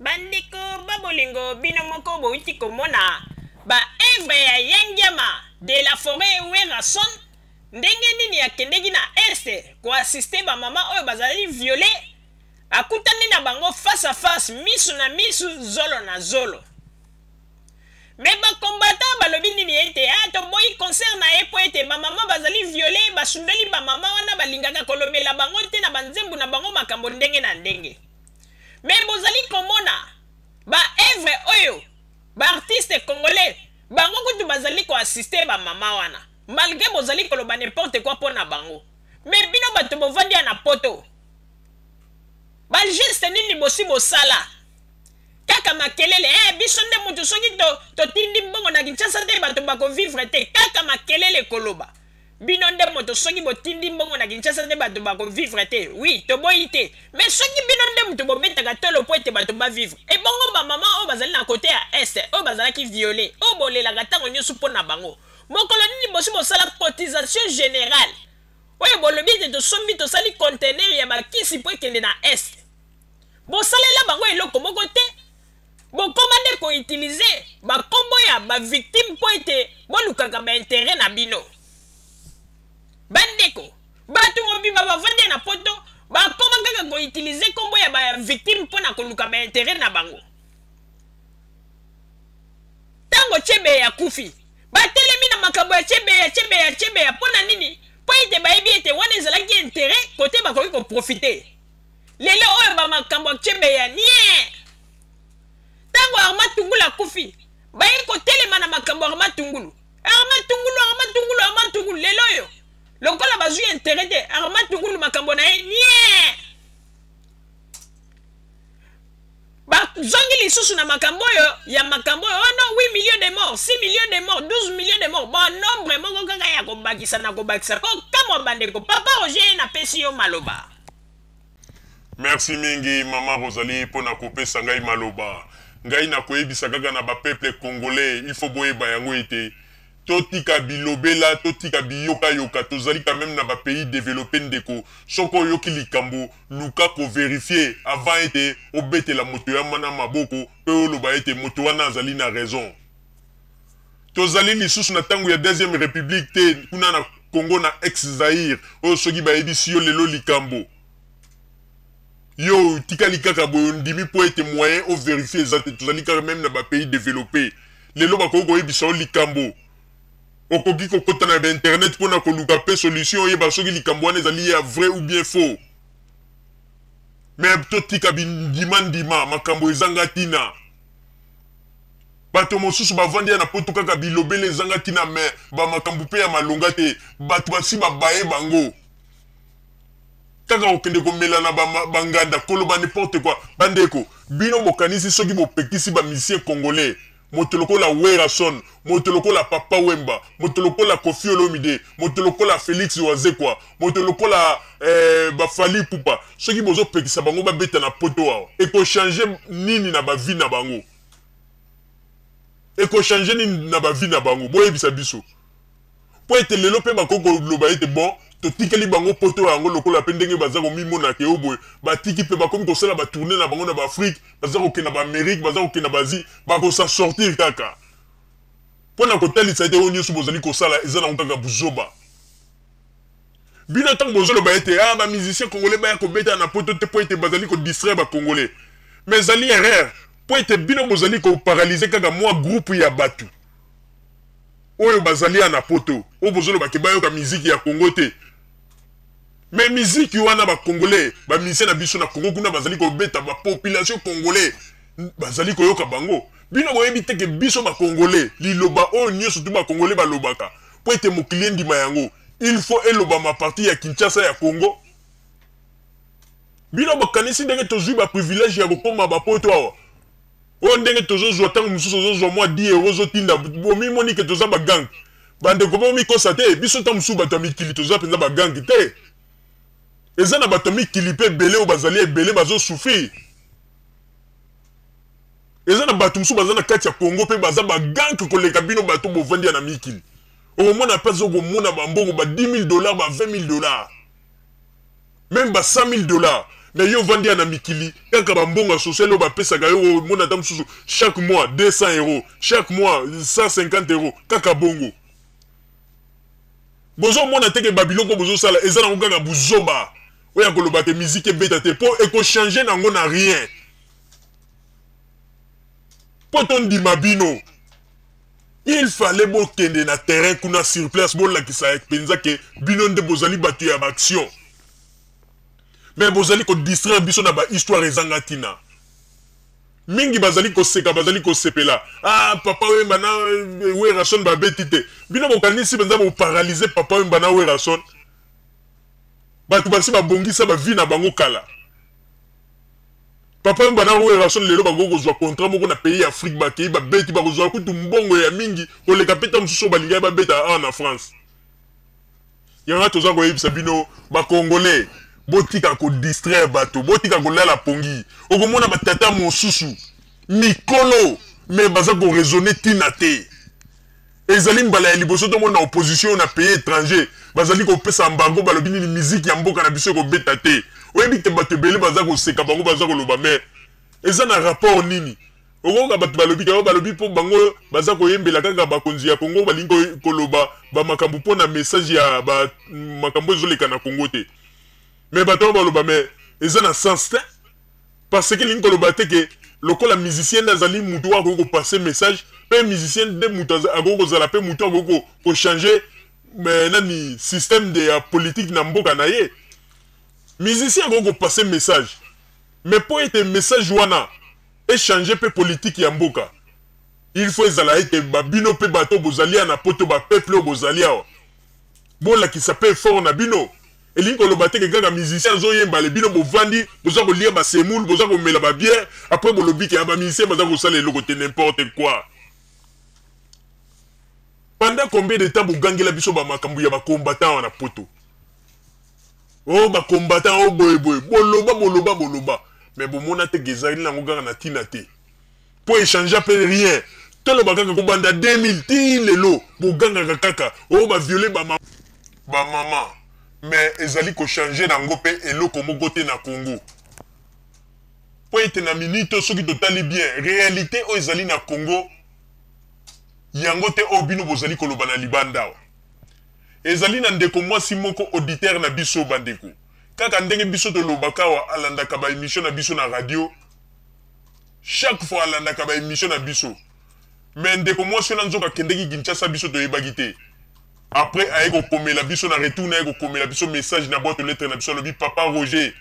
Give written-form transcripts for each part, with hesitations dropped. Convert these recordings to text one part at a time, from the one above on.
Bandeko ba bolingo, bino moko bowuti komona ba oeuvres ya Yangiama de la foret Werrason ndenge nini akendeki na Est ko assister ba mama oyo bazali violer, akutani na bango face à face, misu na misu, zolo na zolo. Mais ba combattants balobi nini ete ah toboyi concert na ye po ete ba mama bazali violer, basundoli ba mama wana balingaka kolobela bango te na ba nzembu na bango makambo ndenge na ndenge. Mais bozali komona ba oeuvre oyo ba artistes congolais bango kutu bazali ko assister ba mama wana malgre bozali koloba n'importe quoi pona bango. Mais bino bato bovandi ya na poto ba geste nini bosi bosala? Kaka makelele eh biso nde mutu soki to totindi mbongo na Kinshasa te bato bako vivre te kaka makelele koloba. Bino nde moto soki botindi mbongo na Kinshasa te bato bako vivre te oui toboyi te mais soki bino nde moto bobetaka tolo po ete bato ba vivre ebongo ba maman oyo bazali na cote ya est oyo bazalaki viole oyo bolelaka tango nioso po na bango mokolo nini bosi bosala cotisation generale oyo bolobi ete tosombi tosali conteneur ya ba kisi po ekende na est bosalela bango eloko moko te Bokoma nde ko utiliser ba kombo ya ba victimes mpo ete bolukaka ba interets na bino. Ba ndeko, batu mobimba bavandi na poto bakoma kaka ko utiliser kombo ya ba victimes mpo na koluka ba interets na bango. Tango Chebeya akufi, batelemi na makambo ya Chebeya, Chebeya, Chebeya mpo na nini? Mpo ete bayebi ete wana ezalaki interet cote bakoki ko profiter. Lelo oyo ba makambo ya Chebeya nie. Tango Armand Tungulu akufi, baye kotelema na makambo ya Armand Tungulu. Armand Tungulu, Armand Tungulu, Armand Tungulu. Lelo oyo lokola bazwi interet te, Armand Tungulu makambo na ye nie. Bazongi lisusu na makambo oyo ya makambo oyo, oh non, 8 millions de morts, 6 millions de morts, 12 millions de morts, ba nombre moko kaka ya kobakisa na kobakisa. Kokamwa bandeko. Papa Roger napesi yo maloba. Merci mingi maman Rosalie pona kopesa ngai maloba. Ngai nakoyebisa kaka na ba peuple congolais il faut boyeba yango ete totika bilobela totika biyoka yoka tozali quand meme na ba pays developpe ndeko soki oyoki likambo luka ko verifier avant ete obetela moto wana maboko pe oloba ete moto wana azali na raison. Tozali lisusu na tango ya deuxième republique te kuna na Congo na ex Zaïre oyo soki bayebisi yo lelo likambo yo otikali kaka boye ondimi mpo ete moyen o verifier eza te. Tozali kaka meme na ba pays developpe lelo bakoki koyebisa yo likambo okoki kokota na ba internet mpo na koluka mpe solution oyeba soki likambo wana ezali ya vrai ou bien faux. Mais totika bindima ndima makambo ezanga tina. Bato mosusu bavandi ya na poto kaka bilobela ezanga tina mais ba makambo pe ya malonga te. Bato basi ba baye bango. Kaka kokende komela na ba, ba nganda, koloba n'importe quoi. Bandeko, bino bokanisi soki bopekisi ba musiciens congolais, moto lokola Werrason, moto lokola Papa Wemba, moto lokola Koffi Olomide, moto lokola Felix Wazekwa, moto lokola eh, ba Fally Ipupa, soki bozopekisa bango babeta na poto awa, eko changer nini na ba vie na bango? Eko changer nini na ba vie na bango? Boyebisa biso. Po ete lelo pe bakoki koloba ete bon, totikeli bango poto yango lokola pe ndenge baza komimona ke oyo boye, batiki pe bakomi kosala ba tournees na bango na ba Afrique, baza kokende na ba Amerique, baza kokende na ba Asie, bako s'en sortir kaka. Po na kotalisa ete oyo nionso bozali kosala eza nango kaka buzoba. Bino tango bozoloba ete ah ba musiciens congolais baya kobeta na poto te po ete bazali ko distraire ba congolais. Mais ezali erreur po ete bino bozali ko paralyser kaka mwa groupe ya batu oyo bazali ya na poto oyo bozoloba ke bayoka miziki ya Congo te. Mais miziki wana ba congolais, ba musiciens na biso na Congo kuna bazali kobeta, ba population congolais bazali koyoka bango. Bino boyebi te ke biso ba congolais liloba oyo nionso tout ba congolais balobaka po ete mokili endima yango il faut elobama partir ya Kinshasa ya Congo. Bino bokanisi ndenge tozui ba privilège ya kokoma ba poto awa oyo ndenge tozozua tango mosusu ozozua mwa 10 euros ozotinda bomimoni ke toza ba gang. Bandeko bomikosa te, biso tango mosusu bato ya mikili toza penza ba gang te. Eza na bato ya mikili pe ebele oyo bazali ebele bazo souffrir. Eza na bato mosusu baza na kati ya Congo pe baza ba gang koleka bino bato bovandi ya na mikili. Okomona pe azo komona ba mbongo ba 10.000 dollars, ba 20.000 dollars, meme ba 100.000 dollars. Mais yo ovandi ya na mikili, kaka bambongo ya social oyo bapesaka yo, omona ata mosusu chaque mois 200 euros, chaque mois 150 euros, kaka bongo. Bozomona te ke babiloko bozosala eza nango kaka buzoba oyo ya koloba ke miziki ebeta te, mpo ekochange nango na rien. Mpo tondima bino, il fallait bokende na terrain kuna sur place, bolakisa mpenza ke bino nde bozali bato ya baaction. Mais bozali kodistraire biso na bahistoire ezanga ntina. Mingi bazali koseka, bazali kosepela. Ah, Papa Wemba na Werrason babeti te. Bino bokanisi mpenza boparalyse Papa Wemba na Werrason. Bato basi babongisa bavi na bango kala. Papa Wemba na Werrason lelo bakoki kozwa contrat moko na pays ya Afrique, bakei babeti, bakozwa kutu mbongo ya mingi koleka mpe ta mosusu oyo balingaki babeta awa na France. Yango toza koyebisa bino bakongolais, botika kodistraire bato, botika kolala pongi. Okomona batata mosusu mikolo me baza koraisonne ntina te. Ezali mbala ya liboso tomona opposition na pays étranger bazali kopesa embargo, balobi nini, miziki ya mboka na biso ekobeta te. Oyebi te, bato ebele baza koseka bango, baza koloba me eza na rapport nini? Okoyoka bato balobi kaka balobi mpo bango baza koyembela kaka bakonzi ya Kongo, balingi koloba bamakambo mpo na message ya ba makambo ezoleka na Kongo te. Me bato wana baloba me eza na sens te, parce que elingi koloba te ke lokola musicien nde azali mutu oyo akoki kopase message, mpe musicien nde mutu akoki kozala mpe mutu akoki kochange nani système de ya politique na mboka na ye. Musicien akoki kopase message, mais mpo ete message wana echange mpe politique ya mboka, il faut ezala ete babino mpe bato bozali awa na poto, bapeuple oyo bozali awa, bolakisa mpe effort na bino. Elingi koloba te ke kaka musicien azoyemba le bino bovandi, boza kolia basemoule, boza komela babière, après bolobi ke bamusicien baza kosala eloko te. N'importe quoi. Pendant combien de temps bogangela biso bamakambo ya bacombattant awa na poto? Oh, bacombattant oyo boyeboye, boloba boloba boloba, mais bomona te ke ezali nango kaka na ntina te, mpo échange mpe rien. Toloba kaka kobanda 2000 ti lelo, bogangaka kaka oyo baviole bamama, mais ezali kochange nango mpe eloko moko te na Congo. Mpo ete na minute, soki totali bien réalité oyo ezali na Congo, yango te oyo bino bozali koloba na libanda awa. Ezali na ndeko mwasi moko, auditeur na biso, bandeko, kaka ndenge biso tolobaka awa, alandaka baémission na biso na radio, chaque fois alandaka baémission na biso. Mais ndeko mwasi wana nzoka akendeki Kinshasa, biso toyebaki te. Après aye kokomela biso na retour, naye kokomela biso message na boîte lettre na biso, alobi: "Papa Roger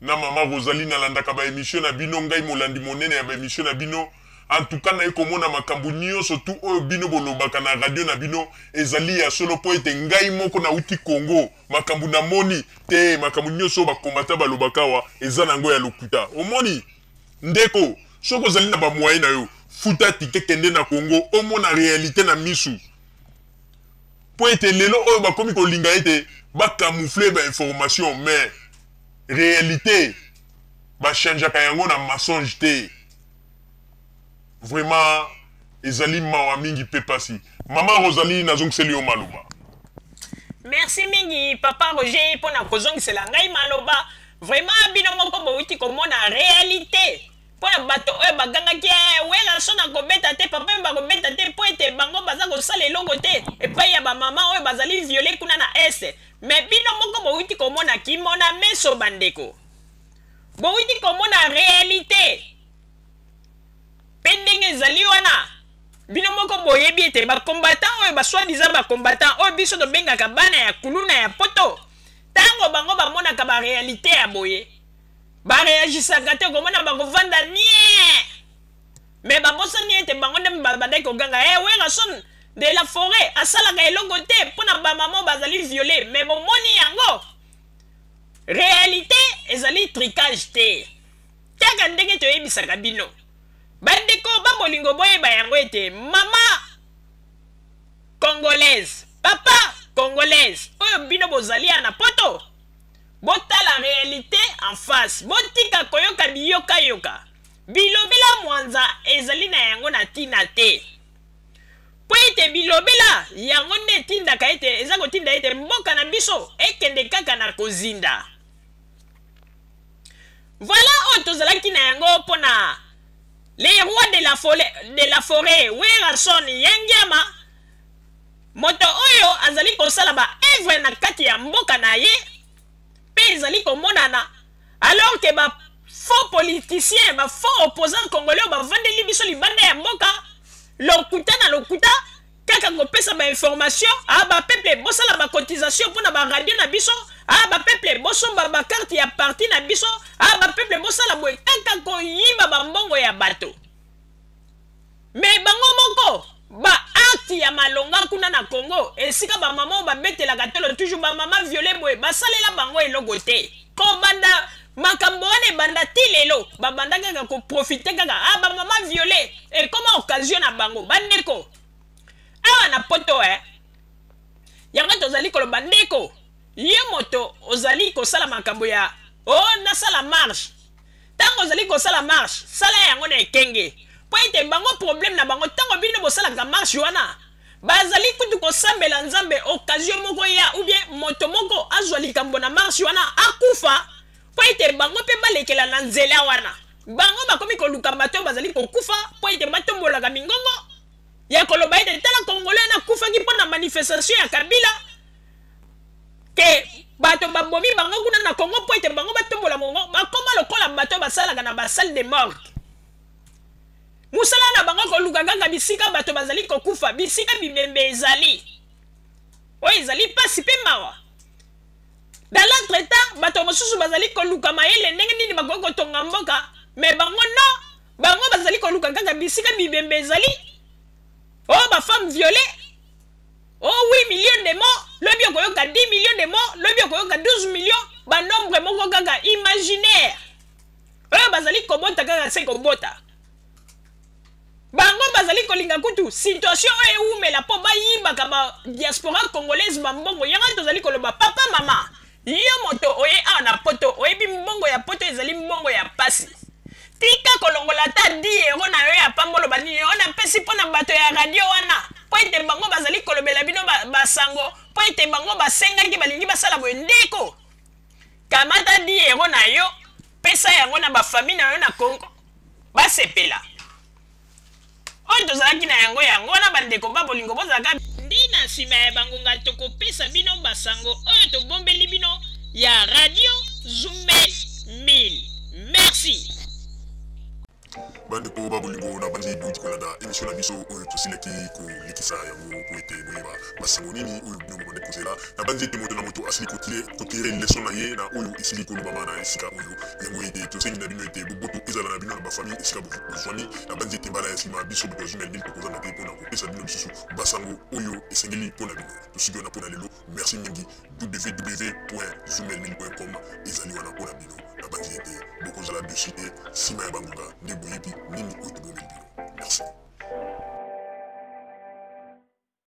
na mama Rosalie, nalandaka baémission na bino, ngai molandi monene ya baémission na bino. En tout cas, naye komona makambo nyonso tu oyo bino bolobaka na radio na bino ezali ya solo, mpo ete ngai moko nauti Congo, makambo namoni te, makambo nyonso oyo bakombata balobaka awa eza nango ya lokuta." Omoni ndeko, soki ozali na bamoyen na yo, futa ticket, kende na Congo, omona réalité na misu. Mpo ete lelo oyo bakomi kolinga ete bacamoufle bainformation, mais réalité bachangeaka yango na mensonge te. Vraiment ezali mawa mingi mpe pasi. Mama Rosalie, nazongiseli yo maloba. Merci mingi, papa Roger, mpona kozongisela ngai maloba. Vraiment, bino moko bowuti komona réalité mpona bato oyo bagangaki Werrason akobeta te, papa oyo bakobeta te, mpo ete bango baza kosala eloko te epai ya bamama oyo bazali violé kuna na Est. Mais bino moko bowuti komona kimona meso, bandeko, bowuti komona réalité mpe ndenge ezali wana. Bino moko boyebi ete bacombattant oyo, basoi-disant bacombattant oyo biso tobengaka bana ya kuluna ya poto, ntango bango bamonaka baréalité ya boye, bareagisaka te. Komona bakovanda nie, me babosani ete bango nde babandaki koganga e Werrason de la forêt asalaka eloko te mpo na bamama bazali violé. Me bomoni yango, réalité ezali trucage te. Kaka ndenge toyebisaka bino, bandeko babolingo, boyeba yango ete mama congolaise, papa congolaise oyo bino bozali ya na poto, botala réalité en face, botika koyoka biyokayoka, bilobela mwanza ezali na yango na ntina te. Mpo ete bilobela yango nde etindaka ete eza kotinda ete mboka na biso ekende kaka na kozinda. Voilà oyo tozalaki na yango mpo na les rois de la forêt, de la forêt Werrason Yengiama, moto oyo azali kosala ba œuvre na kati ya mboka na ye mpe ezali komonana, alors que ba faux politiciens, ba faux opposants congolais oyo bavandeli biso libanda ya mboka, lokuta na lokuta, kaka kopesa ba information. Ah, ba peuple, bosala ba cotisation mpona ba radio na biso. Ah, ba peuple, bosomba ba carte ya parti na biso. Ah, ba peuple, bosala boye, kaka koyiba bambongo ya bato. Me bango moko ba acte ya malonga kuna na Congo, esika bamama oyo babetelaka tolo toujours bamama viole boye, basalela bango eloko te. Kobanda makambo wana ebanda ti lelo, babanda kaka koprofite kaka. Ah, bamama viole ekoma occasion na bango. Bandeko awa na poto, yango tozali koloba, ndeko, ye moto ozali kosala makambo ya o oh, nasala marche, ntango ozali kosala marche, sala yango na ekenge, mpo ete bango problème na bango, ntango bino bosalaka marche wana, bazali kutu kosambela Nzambe occasion moko ya ou bien moto moko azwa likambo na marche wana, akufa, mpo ete bango mpe balekela na nzela wana. Bango bakomi koluka bato oyo bazali kokufa mpo ete batombolaka mingongo ya koloba ete tala, Congolais wana akufaki mpo na manifestation ya Kabila, ke bato babomi bango kuna na Congo, mpo ete bango batombola mongo. Bakoma lokola bato oyo basalaka na basalle de morgue. Mosala na bango koluka kaka bisika bato bazali kokufa, bisika bibembe ezali. Oyo ezali mpasi mpe mawa. Dans l'entretemps, bato mosusu bazali koluka mayele ndenge nini bakoki kotonga mboka, me bango non, bango bazali koluka kaka bisika bibembe ezali. Oyo bafemme violée, oh 8 millions de morts, lobi okoyoka 10 millions de morts, lobi okoyoka 12 millions, banombre moko kaka imaginaire oyo bazali kobota kaka se kobota. Bango bazali kolinga kutu situation oyo ewumela mpo bayibaka ba diaspora congolaise bambongo. Yango tozali koloba, papa, mama, yo moto oye awa na poto, oyebi mbongo ya poto ezali mbongo ya pasi. Tika kolongola ata 10 euro na yo ya pambolo banini oyo napesi mpo na bato ya radio wana, mpo ete bango bazali kolobela bino basango, mpo ete bango basengaki, balingi basala boye. Ndeko, kamata 10 euro na yo, pesa yango na bafamille na yo na Congo, basepela. Oyo tozalaki na yango, yango wana. Bandeko ba bolingo, bozalaka nde na nsima ya bangonga, tokopesa bino basango oyo tobombeli bino ya Radio Zumel 1000. Merci. Bandeko ba bolingo, na bandi bouti kolanda émission na biso oyo tosilaki kolekisa yango po ete boyeba basango nini oyo bino bobandi kozela. Na bandi ete moto na moto asili kotirer leçon na ye na oyo esili kolobama na esika oyo. Yango ete tosengi na bino ete boboto ezala na bino na bafamille esika bozwami. Na bandi ete mbala ya nsima, biso bato ya Zumel 1000 tokozanga te mpona kopesa bino lisusu basango oyo esengeli mpo na bino. Tosuki wana mpo na lelo. Merci mingi. www.zumel1000.com ezali wana mpo na bino. Na bandi ete bokozala dessus te. Nsima ya bangonga nde boyebi nini oyo tobomeli bino. Merci.